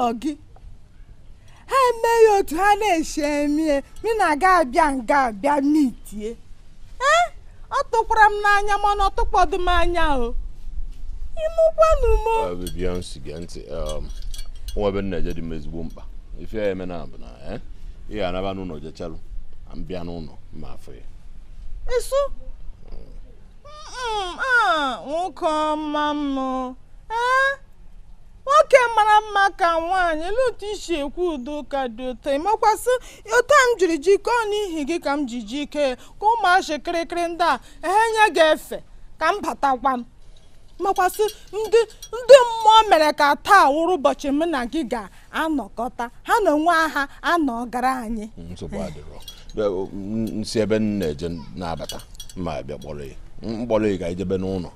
n'ụlọ gị ha eme ya otu ha na-esi emie mi na-aga abịa nga abịa mitie ee ọ tụkwara m n'anya mana ọ tụkpọdụ m anya o ịnụkwanụ m. Beyonce gee ntị, nwa ebe nna eje dị m ezigbo mkpa ife ya eme na bụ na ị ga-anaba n'ụlọ jechalụ m bịa n'ụlọ ma afọ ya ịsụ nwoke ọma m ee nwoke mara mma ka nwaanyị elu otu isi ekwu udo ụka dị ụtọ ịmakwasị otu a m jiri jikọọ n'ihi gị ka m ji jike ka ụmụazị kịrịkịrị ndị a ehenye ga-efe ka m batakwa m makwasị ndị mmụọ mere ka taa wụrụ ụbọchị mụ na gị ga-anọkọta ha na onwe ha anọgara anyị. Nsogbu adịrọ nsi ebe m na-eje na-abata ma bịa kpọrọ ya mkpọrọ ya ka anyị jebe n'ụlọ.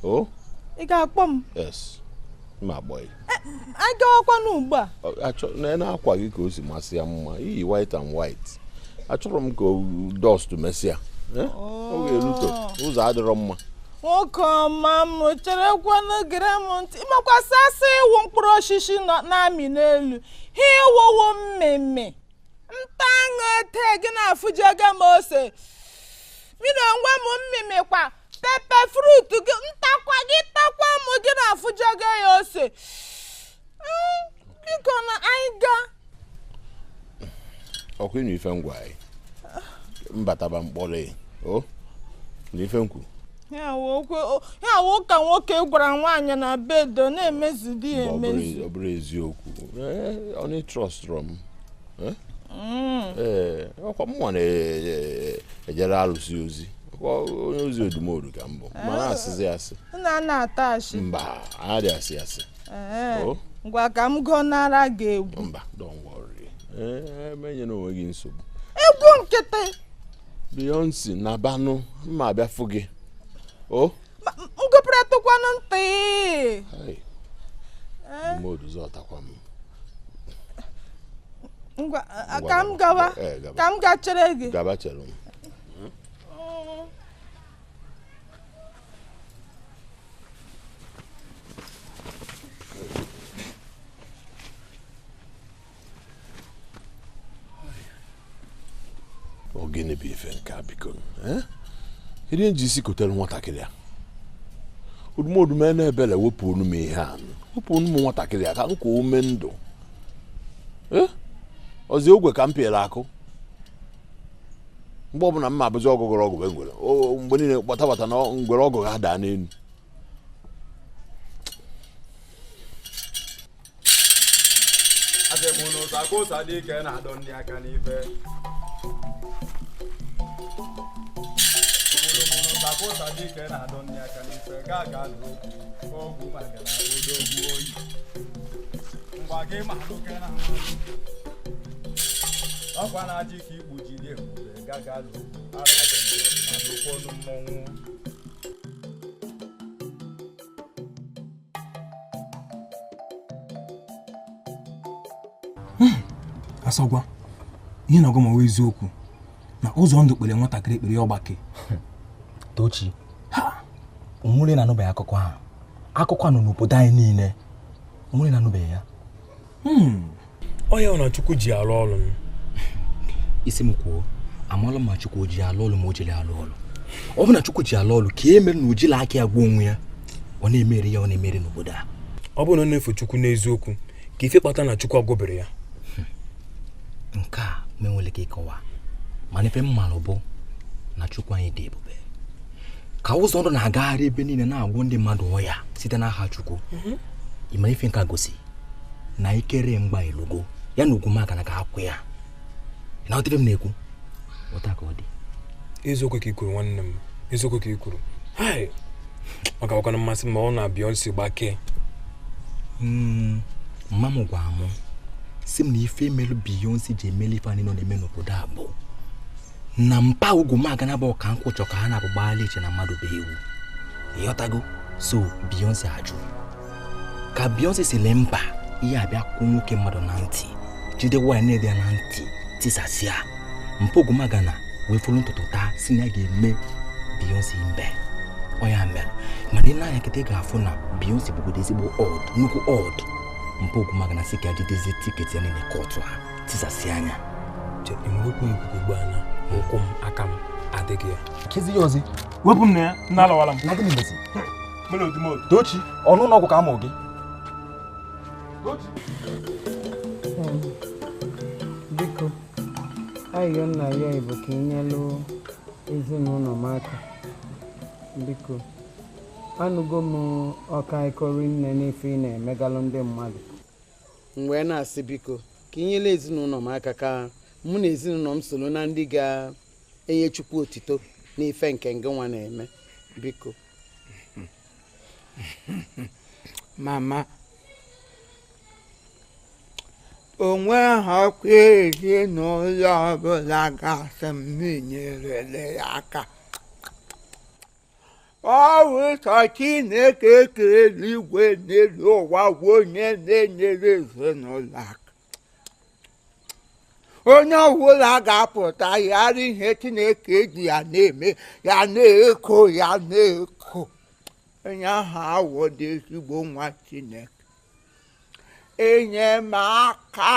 O ị ga-akpọ m? Yes, ma akpọ ya. Anyị gawakwanụ ugbu a. Na na-akwa gị ka o si masị ya mma iyi white and white. Achọrọ m ka dust mesịa ọ ga-eruto ụzọ adịrọ mma. Nwoke ọma m cherekwanụ gere m ntị ịmakwasị asị ịwụ mkpụrụ osisi na-amị n'elu ha ịwụwo mmemme ntaṅụ ete gị na-afụjego m ose mi na onwe m mmemme kwa pepe frut gị ntakwa gị takwa m gị na-afụjego ya ose biko na anyị gaa. Ọkwa ịnụ ife ngwa anyị mbataba mkpọrọ ya o na ife nkwu ya wụ ka nwoke gwara nwaanyị na bedo na-emezu di ya emezu. Ọ bụrụ eziokwu ọ na-etrọstụrọ m ee ọkwa mụnwa na-ejere alụsị ozi onye ozi odumodu ka mbụ mana asịzi asị nna na-ata asị mba adị asị asị. Ngwa ka m gọnara gị egwu. Mba, don't worry, emenyela onwe gị nsogbu. Egwu nkịtị Beyonce na banụ mma abịa fụ gị. O ngụpụratụkwanụ ntị mmodu zọtakwa m. Ngwa ka m gawa ka m ga chere gị. Gaba chere m. Ọ gịnị bụ ife nke a biko? Ihe nji isi kotere nwatakịrị a odumodu mee na-ebele wepụ onu m ihe a wepụ onu m nwatakịrị a ka m kwuo ume ndụ. Ọzi ogwe ka m pịara akụ mgbe ọbụla mma abụzi ọgụgụrụ ọgụ ngwere mgbe niile kpatabata na ngwere ọgụ ga-ada n'elu. Ọkwa na-ajị ka ikpuchiri ebube gaga n'okwu mmọnwụ. Asọgwa ihe na-agwa m eziokwu na ụzọ ndụ kpere nwatakịrị ekpere ya ọgbake. Tochi, ha onwere na-anụbeghị akụkọ ahụ. Akụkọ a nọ n'obodo anyị niile. Onwere na-anụbeghị ya. Ọ ya na Chukwu ji alụ ọrụ m. Isi m kwuo, amalụ ma Chukwu ji alụ ọrụ ma o jiri alụ ọrụ. Ọ bụ na Chukwu ji alụ ọrụ ka e mere na o jiri aka ya gwa onwe ya, ọ na-emeri ya ọ na-emeri n'obodo a. Ọ bụrụ na ọ na-efe Chukwu n'eziokwu ka ife kpata na Chukwu agwọbere ya. Nke a menwere ka ịkọwa mana ife mmalụ bụ na Chukwu anyị dị ebube. Ka ụzọ ndụ na-agagharị ebe niile na-agwọ ndị mmadụ ọya site n'aha Chukwu. Ị mara ife nke a gosi na ikere mgba elugo ya na ugwumaka na ga-akwụ ya. Na ọ dịbe m na-ekwu ụta ka ọ dị. Eziokwu ka i kwuru nwanne m, eziokwu ka i kwuru. Hai, ọ ga-awakwana mmasị ma ọ na Beyonce gbakee. Mma m gwa m si m na ife melu Beyonce ji emeli ife anyị nọ na-eme n'obodo a bụ na mpa ugwumaka na bụ ọka nkwụchọ ka ha na-abụ gbaghalị iche na mmadụ bụ ewu. Ịghọtago? So Beyonce ajụ ka Beyonce si lee mba ihe abịa kwụ nwoke mmadụ na ntị jide nwaanyị na-ede ya na ntị tisasịa mpa ogwumagana wee folu ntutu taa si na ya ga-eme Beyonce mbe. Ọ ya mere mana ị na-anya kịta ị ga-afụ na Beyonce bụgodo ezigbo ọd, nnukwu ọd. Mpa Ogwumagana sị ka jidezie ticket ya niile kọtụ ha tisasị anya. Enwekwu ikuku ugbu a na ụkwụ m aka m adịghị ya. Kezi ya ọzọ. Wepụ m na ya, nna alọwala m. Na gịnị mezi? Mụ na Odumodu. Tochi, ọnụ ụlọ ọgwụ ka a mụ gị. Biko, ayọ nna ya bụ ka ị nyelụ ezinụlọ m aka. Biko, anụgo m ọka ịkọrị nne n'ife ị na-emegalụ ndị mmadụ. M wee na-asị biko ka ị nyere ezinụlọ m aka ka mụ na ezinụlọ m soro na ndị ga-enye Chukwu otito n'ife nke ngị nwa na-eme. Biko. Mama, onwe ha kwa ezinụlọ ọbụla gasị m nyerele ya aka. Ọ bụ sọ Chineke kere eluigwe n'elu ụwa bụ onye na-enyere ezinụlọ aka. Onye ọbụla ga-apụta ghara ihe Chineke ji ya na-eme ya na-eko ya na-eko. Onye ahụ awụdị ezigbo nwa Chineke. Enyemaka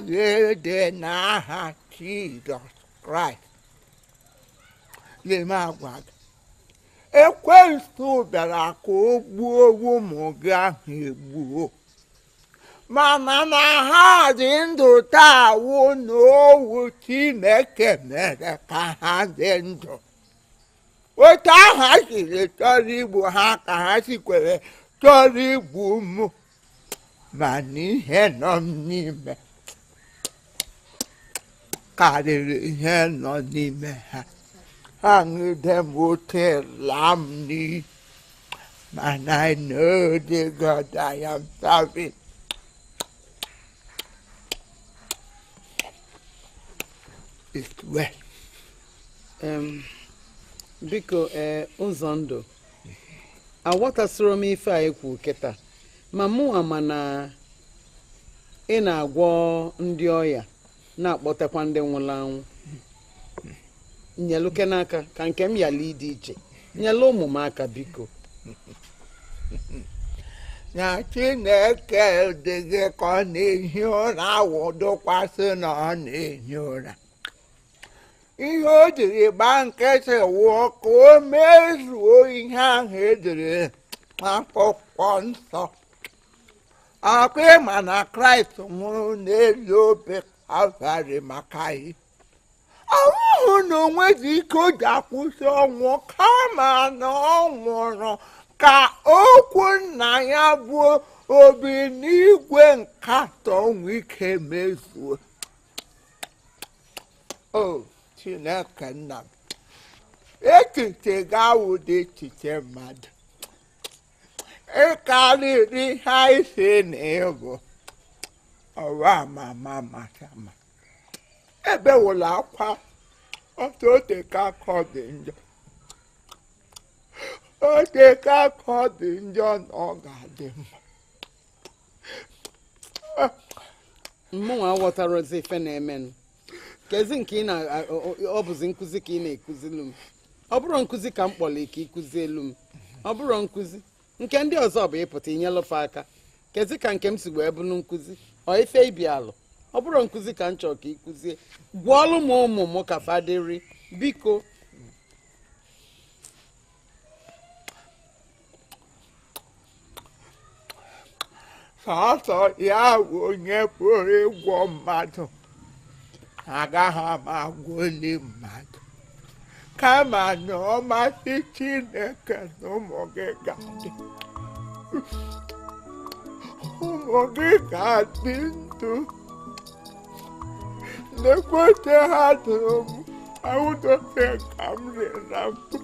dị n'aha Jizọs Kraịst. Lema agwa gị. Ekwensu bịara ka o gbuo ụmụ gị ahụ egbuo. Mana na ha dị ndụ taa wụ na owu Chineke mere ka ha dị ndụ. Otu ahụ ha siri chọrọ igbu ha ka ha sikwere chọrọ igbu m. Mana ihe nọ m n'ime karịrị ihe nọ n'ime ha. Aṅụde m ote laa m n'iyi. Mana I know the God I am serving. It's well. Biko, ụzọ ndụ aghọtasịrọ m ife a ekwu kịta, ma mụnwa ma na ị na-agwọ ndị ọya na-akpọtakwa ndị nwụrụ anwụ. Nyeluke n'aka ka nke m yala ịdị iche. Nyelu ụmụ m aka biko. Na Chineke dịghị ka ọ na-ehi ụra awụdokwasị na ọ na-ehi ụra. Ihe o jiri gbaa nkịtị wụọ ka o mezuo ihe ahụ edere n'akwụkwọ nsọ. Akwa ịma na Kraịst nwụrụ n'elu obe Kalvarị maka anyị. Ọnwụhụ na onwezi ike o ji akwụsị ọnwụ kama na ọ nwụrụ ka okwu nna ya bụ obi n'igwe nke atọ nwee ike mezuo. O Chineke nna m, echiche gị awụdị echiche mmadụ. Ịkarịrị ihe anyị si na ịbụ ọwa mama mama. Ebewụla akwa ọtụ oteka aka ọ dị njọ. Oteka aka ọ dị njọ na ọ ga-adị mma. Mụnwa aghọtarozi ife na-emenụ. Kezi nke ị na ọ bụzi nkụzi ka ị na-ekụzilu m. Ọ bụrụ nkụzi ka m kpọrọ ka ịkụzi elu m. Ọ bụrụ nkụzi nke ndị ọzọ bụ ịpụta inyelụfe aka. Kezi ka nke m si wee bụrụ nkụzi ọ ife ibi alụ. Ọ bụrụ nkụzi ka m chọrọ ka ị kụzie. Gwọọlụ m ụmụ m ka fadịrị biko. Sọsọ ya bụ onye pụrụ ịgwọ mmadụ. Agaghị m agwọli mmadụ. Kama na ọ masị Chineke na ụmụ gị ga-adị. Ụmụ gị ga-adị ndụ. Lekwete ha dụrụ m awụdofe ka m rịara mbụ.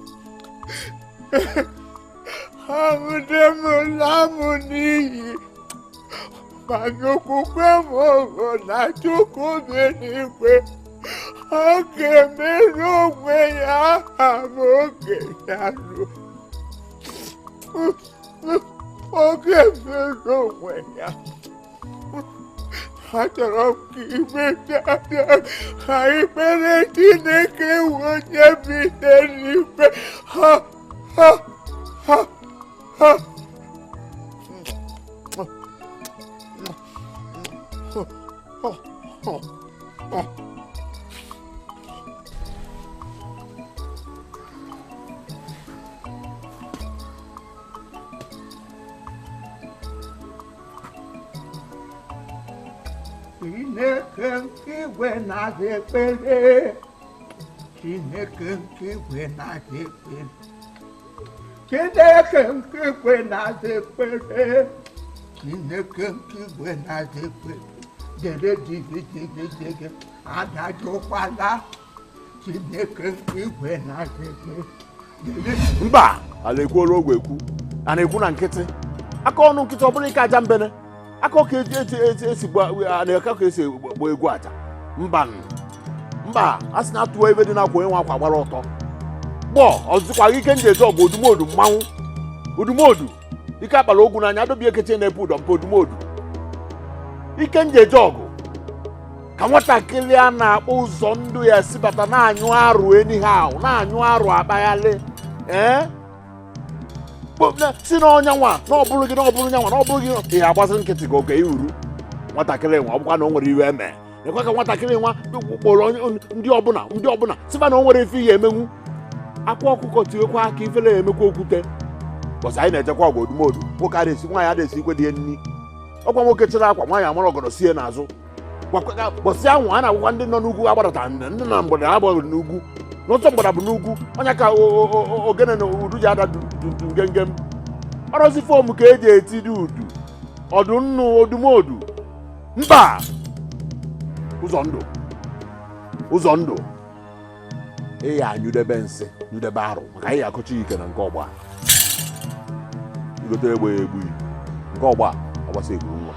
Ha nwude m laa m n'iyi. Mana okwukwe m bụ na Chukwu bi n'igwe. Ọ ga-emerụ onwe ya aha ma oge ya ruo. Ọ ga-emerụ onwe ya. Achọrọ m ka imecha ka ikpere Chineke wụ onye bi n'eluigwe. Ha ha ha ha. Chineke nke igwe na-aza ekpere. Chineke nke igwe na-aza ekpere. Chineke nke igwe na-aza ekpere. Chineke nke igwe na-aza ekpere. Dere digi digi digi adajụkwala. Chineke nke igwe na-aza ekpere. Mba, ala ekwuola ogwe ekwu. A na-ekwu na nkịtị. Aka ọnụ nkịtị ọ bụrụ ike aja mbene. Aka ka esi esi gba egwu aja. Mba mba, a sị na atụwa ebe dị n'akwa onye nwe akwa gbara ọtọ. Gbọ ọzụkwa ike nji eje ọgụ odumodu mmanwụ. Odumodu ike akpara ogwu n'anya adọbi ekeche na-epu ụdọ mpa odumodu. Ike nji eje ọgụ ka nwatakịrị a na-akpọ ụzọ ndụ ya si bata na-anyụ arụ anyhow, na-anyụ arụ akpaghalị. Ee? Si n'ọnya nwa na ọ bụrụ gị na ọ bụrụ nyanwa na ọ bụrụ gị ị agbasị nkịtị ka oge iwuru nwatakịrị nwa ọ bụkwa na o nwere iwe eme ekwe ka nwatakịrị nwa kpọrọ ndị ọbụla sịba na o nwere ife ihe emenwu akwa ọkụkọ tiwekwa aka ifele ya emekwa okwute bọsị anyị na-ejekwa ọgụ odumodu nwoke adịesi nwaanyị adịesi ikwe dị ya nni ọkwa nwoke chịrị akwa nwaanyị amara ọgọdọ sie n'azụ bọsị anwụ a na-agwakwa ndị nọ n'ugwu agbadata ndị na mgbada agbadoro n'ugwu n'ọsọ mgbada bụ n'ugwu onye ka ogene na udu ji ada ngengem ọrọzi fom ka eji eti dị udu ọdụ nnu odumodu mba ụzọ ndụ ụzọ ndụ ịya anyụdebe nsị nyụdebe arụ maka anyị akọcha ike na nke ọgba igote egbe ya egbughị nke ọgba ọgbasa egburu nwa.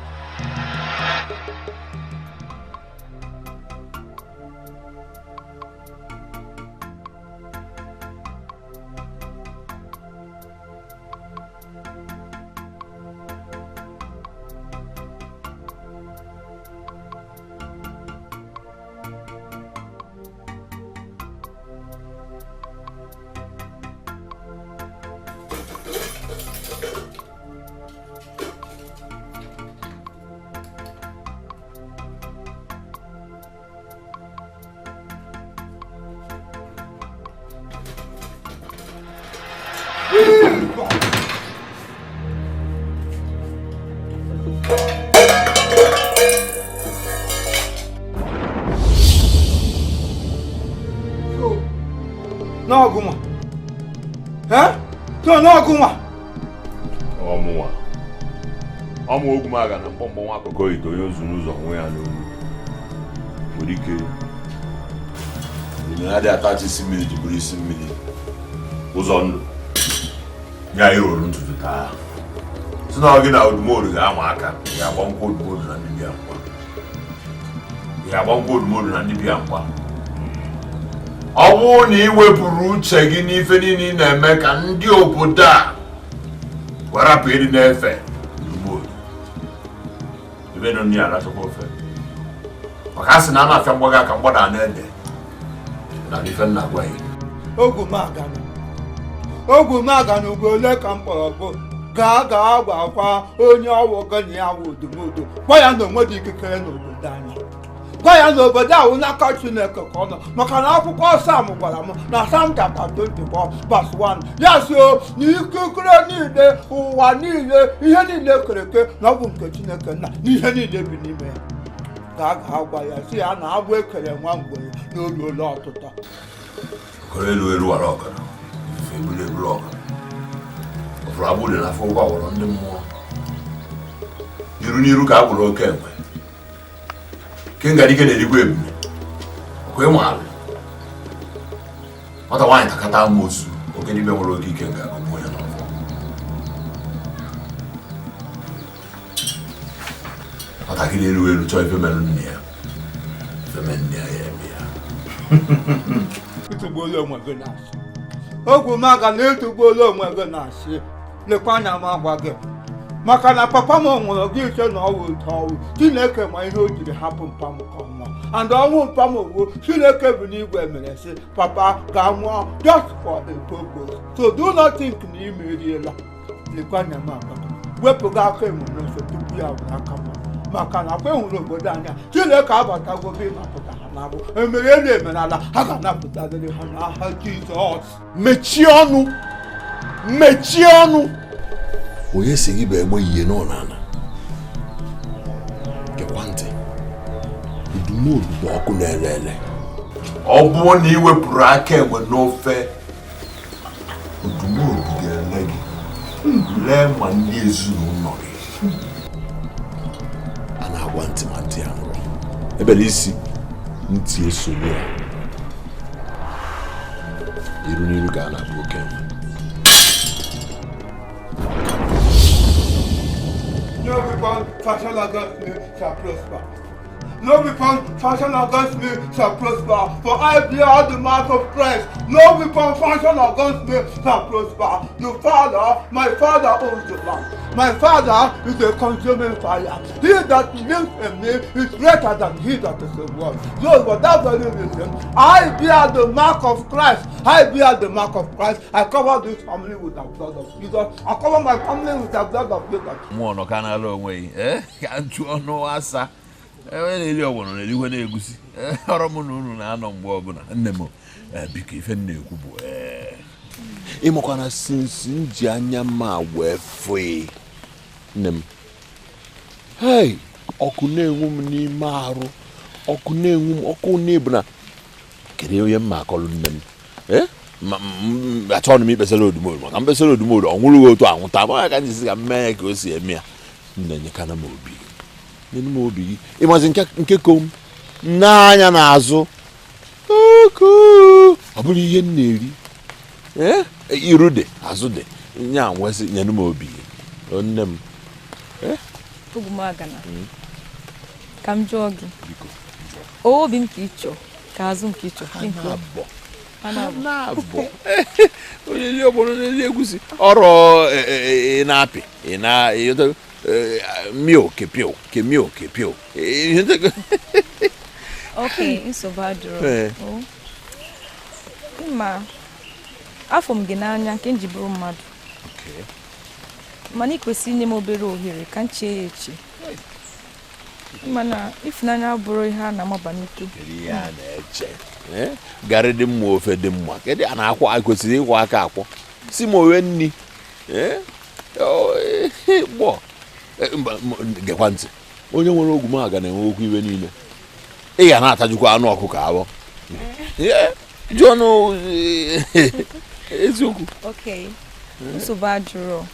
N'ọgụnwa. Eh? So n'ọgụnwa. Ọmụnwa. Ọmụ ogwumaga na mkpọmkpọ nwa akụkọ ite onye ozu n'ụzọ nwe ya n'olu. Nwere ike na adị atachi isi mmiri ji bụrụ isi mmiri. Ụzọ ndụ. Ya ịrụrụ ntutu taa. Si na ọ gị na odumodu ga-ama aka, ya agba nkwụ odumodu na ndị bịa mkpa. Ya agba nkwụ odumodu na ndị bịa mkpa. Ọ bụrụ na ị wepụrụ uche gị n'ife niile ị na-eme ka ndị obodo a warapụ ịdị na-efe odumodu. Ebe nọ ndị arachakwa ofe. Maka a sị na a na-afịa mgbaga aka mgbada na-ede. Na ife nna gwa ya. Ogwumagana ugbo ole ka m kpọrọ gụ gaa gaa gwakwa onye ọwụ gị na ya wụ odumodu gwa ya na onwe dị ikikere n'obodo anyị. Gwa ya na obodo ahụ n'aka Chineke ka ọ nọ maka na akwụkwọ Sam gwara m na Sam chapter 24 verse 1 ya si o na ikikere niile ụwa niile ihe niile kere eke na ọ bụ nke Chineke nna na ihe niile bi n'ime ya. Gaa gaa gwa ya si ya na agbụ ekere nwa mgbere n'olu ole ọtụtụ. Okoro elu elu wara ọkara ife ebulu ebulu ọkara ọfụrụ agbụ dị n'afọ ụgwọ awọrọ ndị mmụọ n'iru n'iru ka a gwụrụ oke enwe. Kenga dike na-erigwa ebule ọkwa ịnwe ala nwata nwaanyị takata amoosu oke dibịa nwere oke ike nga agụgbu ya n'ọfọ. Nwatakịrị elu elu chọọ ife mere nne ya ife mere nne ya ya eme ya. Ịtụgbuola onwe gị na-asị. Ogwumagana ịtụgbuola onwe gị na-asị. Lekwa anya m agwa gị maka na papa m nwụrụ gị iche na ọwụ ụtọ ọnwụ Chineke ma ihe o jiri hapụ mpa m ka ọ nwụọ and ọnwụ mpa m ogbu Chineke bụ n'igwe mere sị papa ga nwụọ just for a purpose, so do not think na ime eriela. Lekwa anya m agwa gị wepụga aka enwe n'ofe tupu ya were aka mma. Maka na akwa hụrụ obodo anya Chineke abatago be ịnapụta ha n'agbụ emere elu emere ala ha ga-anapụtarịrị ha n'aha Jizọs. Mechie ọnụ, mechie ọnụ. Onye si gị bụ egbe ihe n'ọnana gekwa ntị. Odumodu bụ ọkụ na-ele ele. Ọ bụrụ na ị wepụrụ aka enwe n'ofe, Odumodu ga-ele gị, lee ma ndị ezinụlọ gị. A na-agwa ntị ma ntị ya nụrụ, ebele isi ntị esoro ya. Iru n'iru ka a na-abụ oke enwe. No weapon fashioned against me shall prosper. No weapon fashioned against me shall prosper. For I bear the mark of Christ. No weapon fashioned against me shall prosper. The Father, my Father owns the land. My Father is a consuming fire. He that lives in me is greater than he that is in the world. So for that very reason, I bear the mark of Christ. I bear the mark of Christ. I cover this family with the blood of Jesus. I cover my family with the blood of Jesus. Mmụọ nọ ka na-alụ onwe gị, ka nchu ọnụ asa. Onye na-eri ọgbọnọ na-erikwe na-egusi. Ọrụ mụ na unu na-anọ mgbe ọbụla. Nne m, biko ife m na-ekwu bụ ịmakwana sinsi m ji anya mma wee fee nne m. Hei, ọkụ na-enwu m n'ime arụ, ọkụ na-enwu m, ọkụ na-ebu na kedu onye mma akọlụ nne m? Achọghị m ikpesara Odumodu, maka mkpesara Odumodu ọ nwụrụghị otu anwụta ma ka m jisi ka m mee ya ka o si eme ya. Nne, nyekana m obi gị, nyere m obi gị. Ịmazi nke kom n'anya n'azụ oku ọ bụrụ ihe m na-eri. Iru dị, azụ dị, nya nwesị nyere m obi gị nne m. Ogwumagana, ka m jụọ gị, obi m ka ị chọọ ka azụ m ka ị chọọ? Na-abọ onye eri ọgbọnọ na-eri egusi ọrụ ị na-apị ị na mio kepio kemio kepio. Ok, nsogbu adịrọ. Ma afọ m gị n'anya nke m ji bụrụ mmadụ, mana ị kwesịrị inye m obere ohere ka m chee ya eche. Mana ịfụnanya bụrụ ihe a na-amaba n'ike. Ihe a na-eche garị dị mma, ofe dị mma, kedu a na-akwọ kwesịrị ịkwọ aka akwọ si m owe nni gbọ. Gekwa ntị, onye nwere ogwumaga na-enwe okwu iwe niile. Ị ga na-atajukwa anụ ọkụkọ abụọ jụọ ọnụ eziokwu. Ok, nsogbu adịrọ.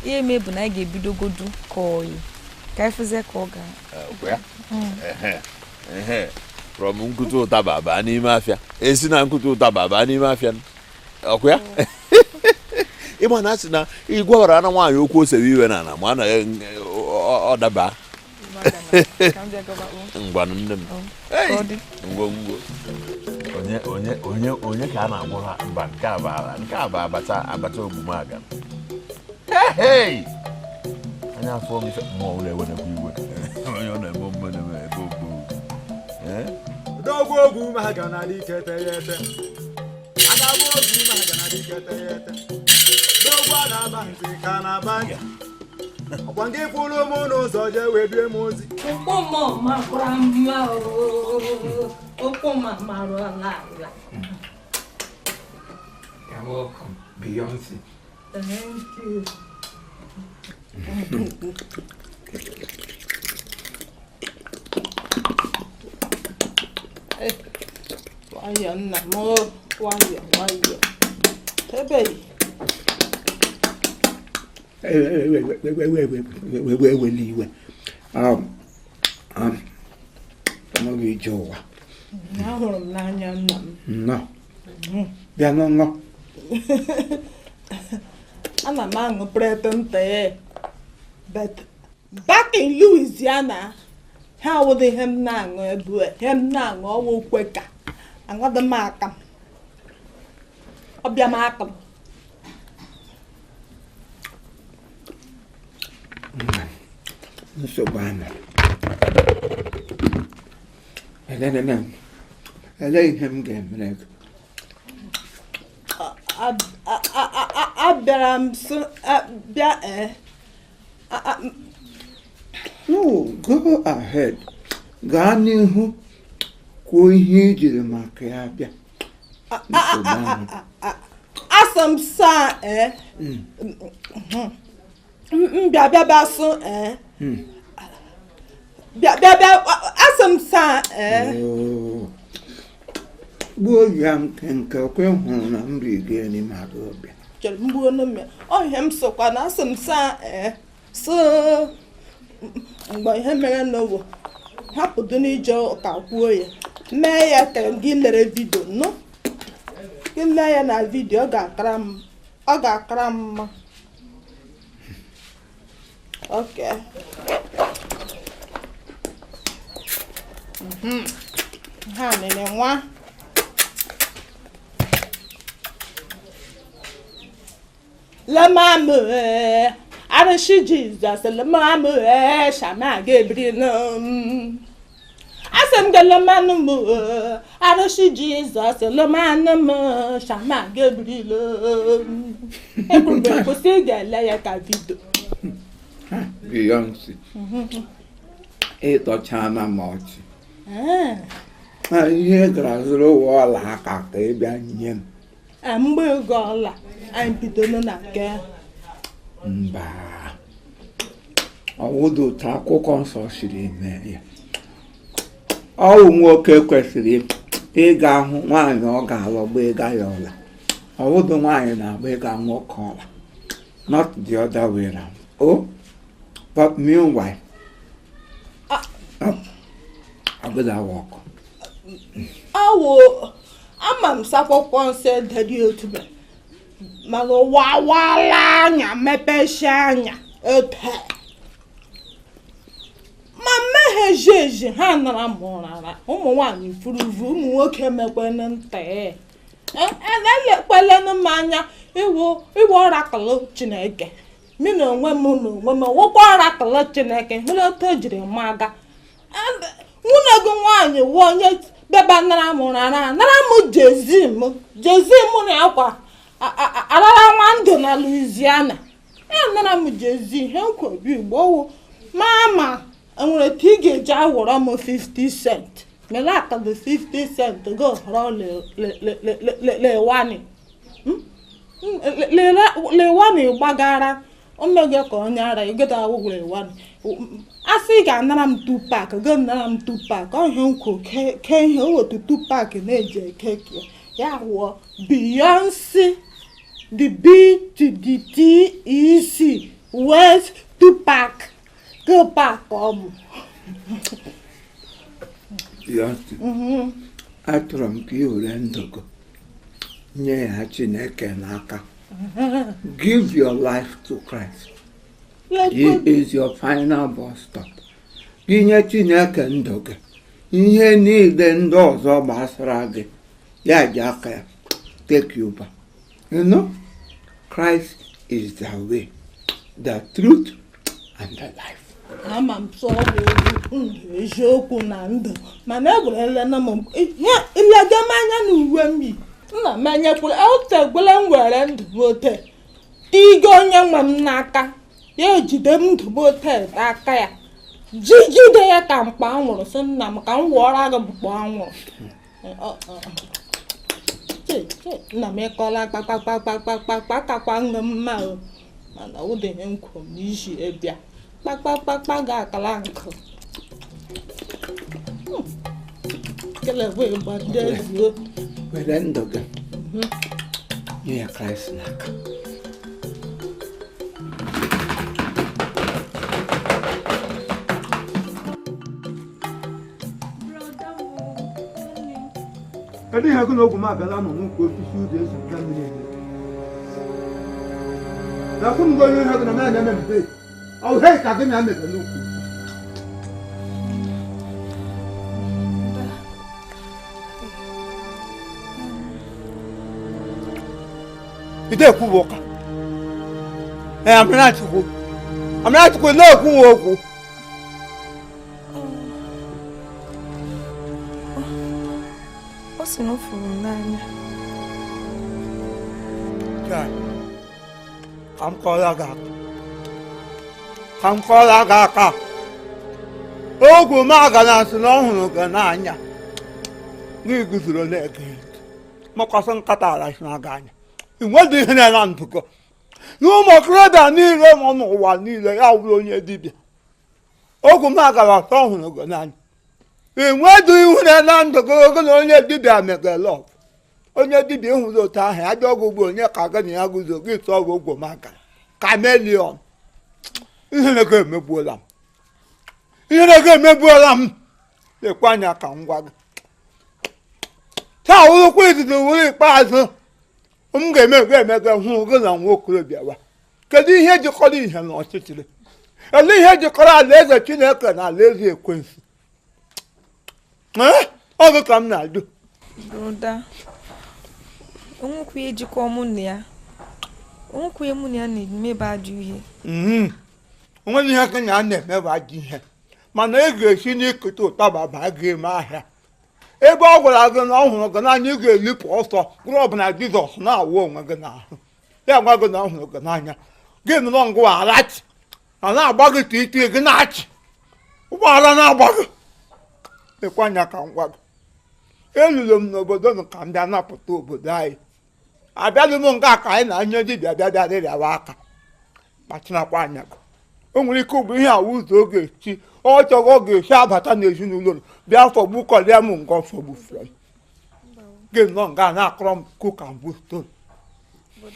Ihe mee bụ na anyị ga-ebidogodu ka oyi ka anyị fụzie ka ọ ga. From nkụta ụtaba baa n'ime afịa, esi na nkụta ụtaba baa n'ime afịa, ọkụ ya. Ịma na asị na ịgwawara na nwaanyị okwu osewe iwe na ala ma na ọ daba. Ngwanụ nne m, ngwongwo onye onye onye onye ka a na-agwụrụ mba nke a bụ abacha abacha Ogwumagana. Anya afọ m ife mmụọ ụlọ ewenekwa iwe onye ọ na-eme omume na-eme ebe ogbo. Odogwu Ogwumagana dike teghete, adagbu Ogwumagana dike teghete, odogwu a na-aba ntị ka na-aba ntị, ọkwa nke kwụrụ m n'ụzọ jee wee bie m ozi. Ụkwụ makwara mma, ụkwụ mara ala. You're welcome, Beyonce. Thank you. Nwayọ nna m, nwayọ nwayọ. Ebe ewela iwe, amaghị ije ụwa. Ahụrụ m n'anya nna m. Nnọọ, bịa ṅụṅụ. Ana m aṅụ pretente, but back in Louisiana, ha awụdị ihe m na-aṅụ ebe ihe m na-aṅụ ọwụ okwe ka aṅụdị m aka m ọbịa m aka m. Nsogbu anọ. Elee ihe m ga-emere gị? Abịara m bịa No, go ahead. Gaa n'ihu kwuo ihe i jiri maka ya bịa. Nsogbu ahụ. Asị m saa ee m bịa bịa bịa sụ ee bịa bịa bịa asị m saa ee. Gbuo ya nkenke kwe hụrụ na m rigo n'ime ọbịa. Chere m gbuo n'ime ọ ihe m sokwa na asị m saa ee sụ mgbe ihe mere n'ụwa hapụdo n'ije ụka kwuo ya mee ya ka gị lere vidio nụ gị lee ya na vidio ọ ga-akara m mma. Okay. Ha nene nwa lemamu arụsị Jizọs lemamu shama ga-ebiri asị m gị lemanụ m arụsị Jizọs lemanụ m shama ga-ebiri ekwuru kwụsị ị ga-ele ya ka vidio. Beyonce, ịtọchana m ọchị. Ihe gara zụrụ ụwa ọla aka ka ị bịa nye m. Mgbe ego ọla anyị bidoro na nke mba ọwụdụ otu akwụkwọ nsọ siri mee ya. Ọwụ nwoke kwesịrị ịga hụ nwaanyị ọ ga-alụ gba ịga ya ọla. Ọwụdụ nwaanyị na-agba ịga nwoke ọla, not the other way round. Oh, but meanwhile, work. Awụ ama m sa akwụkwọ nsọ edere otu mana ụwa awala anya mepechie anya ote ma mmehie ji eji ha nara m ụrara. Ụmụ nwaanyị furuvu ụmụ nwoke mekwene nta elekpelenu m anya iwu ọrakụlụ Chineke mi na onwe m na onwe m wụkwa ọrakụlụ Chineke hụrụ otu o jiri maga. Nwunye gị nwaanyị wụ onye bịaba nara m ụrara nara m jezi m na akwa arara nwa ndụ na Louisiana ya nara m jezi ihe nkwobi igbo mama enwere etu ị ga-eji awọrọ m 50 cent mere akado 50 cent go họrọ lewani lewani gbagara omege ka onye ara igodo awụ lewani asị ị ga-anara m 2 pack go nara m 2 pack ọhịa nkwo ke ihe o wetu 2 pack na-eji eke ya wụọ Beyonce the B to the T E C West 2 pack go pack ọ bụ. Beyonce, achọrọ m ka ị were ndụ gị nye ya Chineke n'aka. Give your life to Christ. He is your final bus stop. Gị nye Chineke ndụ gị, ihe niile ndị ọzọ gbasara gị ya ji aka ya take you back. You know, Christ is the way, the truth, and the life. Ama m sọ bụ ndụ eziokwu na ndụ mana egwerela m ihe ilege m anya na uwe m yi nna m enyekwere otegwele m were ndụ m ote tigo onye nwe m n'aka ya ejide m ndụ m ote aka ya jigide ya ka mkpa anwụrụ sị nna m ka m wụọra gị mkpa anwụrụ. Nna m ịkọla kpakpakpakpakpakpa kakwa ṅụ mma o mana ụdịnye nkwu m n'isi ebịa kpakpakpakpa ga-akala nkụ kelekwa ịgba ndị ezuo. Were ndụ gị nye ya Kraịst n'aka. Kedu ihe gị na ogwu m abịala nọ n'ukwu osisi ụzọ esi bịa mmiri eme? Na-akwụ m gị onye ihe gị na naanị eme mbe ọ hei ka gị na emebe n'ukwu. Ide ekwu bụ ụka. Ee, Amarachukwu. Amarachukwu na-ekwu okwu. Ọ sị na ọ fụrụ m n'anya. Ka m kọọrọ gị aka. Ka m kọọrọ gị aka. Ogwu magana sị na ọ hụrụ gị n'anya gị guzoro na-ege ntị makwasị nkata ala si na-aga anya ịnwedị ihe na ndụkọ na ụmụ okorobịa niile nọ n'ụwa niile ya wụrụ onye dibịa. Ogwu magana sị ọ hụrụ gị n'anya enwedị ihu na ndụ gị oge na onye dibịa megere ọgụ onye dibịa ịhụrụ otu ahụ ajọ ọgwụ ugbo onye ka gị na ya guzo gị tụọ ọgwụ ogwu magana kamelion. Ihe na-ego emegbuola m, ihe na-ego emegbuola m. Lekwa anya ka m gwa gị taa wụrụkwa izizi wụrụ ikpeazụ m ga-emego emego hụ gị na nwa okorobịa wa. Kedu ihe jikọrọ ihe na ọchịchịrị? Ele ihe jikọrọ alaeze Chineke na alaeze ekwensu? Ọ bụ ka m na-ajụ. Broda, onwekwa ihe jikọ mụ na ya, onwekwa ihe mụ na ya na-emebe ajọ ihe. Onweghị ihe ka na na-emebe ajọ ihe, mana ị ga-esi n'ikute ụtaba baa gị ime ahịa. Ebe ọ gwara gị na ọ hụrụ gị n'anya, ị ga-elipụ ọsọ bụrụ ọbụna Jizọs na-awụ onwe gị n'ahụ ya gwa gị na ọ hụrụ gị n'anya. Gị nọrọ ngwa alachi a na-agba gị titi gị na-achị ụgbọala na-agba gị. Lekwa anya ka m gwa gị, eluru m n'obodo m ka m bịa napụta obodo anyị. Abịalụ m nga ka anyị na anya dibịa bịa bịa rịrịawa aka kpachinakwa anya gị. O nwere ike bụ ihe awụ ụzọ ọ ga-esi ọ chọrọ ọ ga-esi abata n'ezinụlọ m bịa fọgbukọrịa m nga fọgbufere m. Gị nọ nga na-akọrọ m kuka mbụ stone. Ọ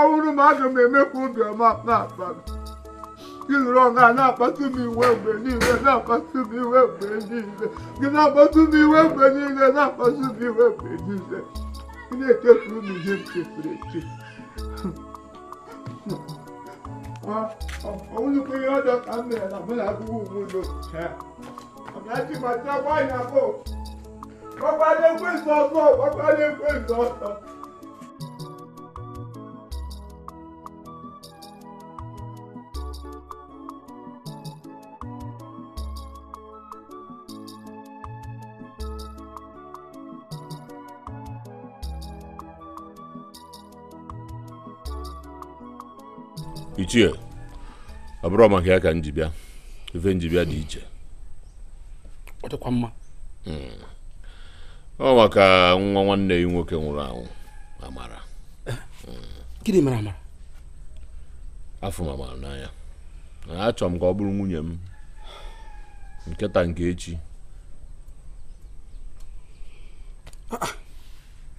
bụrụ ma aga m eme ka obiọma na-akpa m. Gị nụrụ ọga na-akpasu m iwe mgbe niile, na-akpasu m iwe mgbe niile, gị na-akpasu m iwe mgbe niile, na-akpasu m iwe mgbe niile. Gị na-echefuru m ihe m chefuru echefu. Ọ wụrụkwa ihe ọjọọ ka m mere na mụ na agụghị uwe ụlọ. Ọbịachi gbatakwa anya bụ gbakwala ekwensu ọsọ, gbakwala ekwensu ọsọ. Ichie, ọ bụrụ maka ya ka m ji bịa, ife m ji bịa dị iche. Ọ dịkwa mma. Ọ maka nwa nwanne ya nwoke nwụrụ anwụ, Amara. Gịnị mere Amara? Afọ m Amara n'anya. Achọrọ m ka ọ bụrụ nwunye m nkịta nke echi.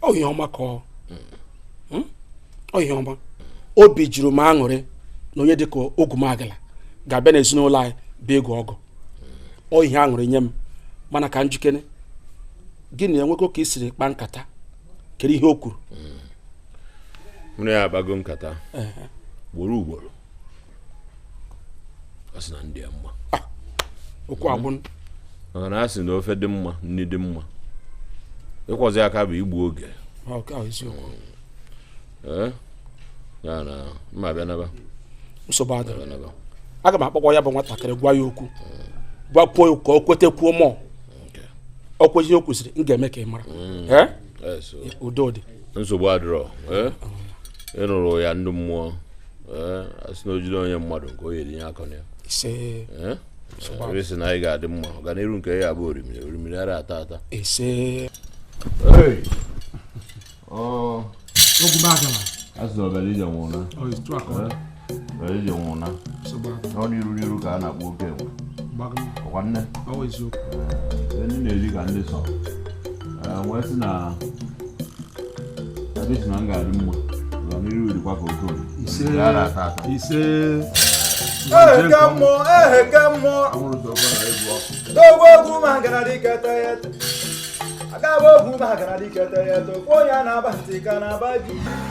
Ọ ihe ọma ka ọ. Ọ ihe ọma. Obi juru m aṅụrị na onye dịka Ogwumagala ga-abịa n'ezinụlọ anyị bịa ego ọgụ. Ọ ihe aṅụrị nye m, mana ka njikere gị na enwekọ ka i siri kpaa nkata, kedu ihe o kwuru? Mụ na ya akpago nkata ugboro ugboro. Ọ sị na ndị ya mma. Okwu agwụ. Maka na a sị na ofe dị mma, nri dị mma. Ịkwọzi aka bụ igbu oge. Ya na mma bịa naba. Nsogbu adịrị. Aga m akpọkwa ya bụ nwatakịrị gwa ya okwu, gwakwuo ka o kwetekwuo mọ. O kwezie o kwesịrị, m ga-eme ka ị mara. Udo dị. Nsogbu adịrọ. Ịnụrụ ya ndị mmụọ. A sị na o jide onye mmadụ nke o yeri ihe aka na ya. Ebe sị na anyị ga-adị mma, ọganiru nke ya bụ orimiri, orimiri ara ata ata. Ise. Ogwumagala. A sị na ọbịara nwụrụ na. Ọbịara nwụrụ na. Ọ n'iru n'iru ka a na-akpọ oke enwe. Ọkwa nne? Ndị na-eri ka ndị sọ. Wee sị na ebe sị na m ga-adị mma, ọganiru dịkwa ka oke orimiri. Ara ata ata. Ise. Eheke mmụọ, eheke mmụọ. Ogwu magana dike teghete.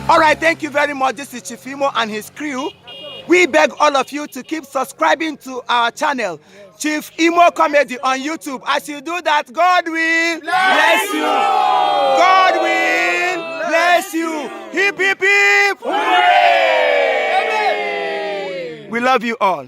All right, thank you very much. This is Chief Imo and his crew. We beg all of you to keep subscribing to our channel, Chief Imo Comedy on YouTube. As you do that, God will bless you. God will bless you. Hip, hip, hip. Hooray! We love you all.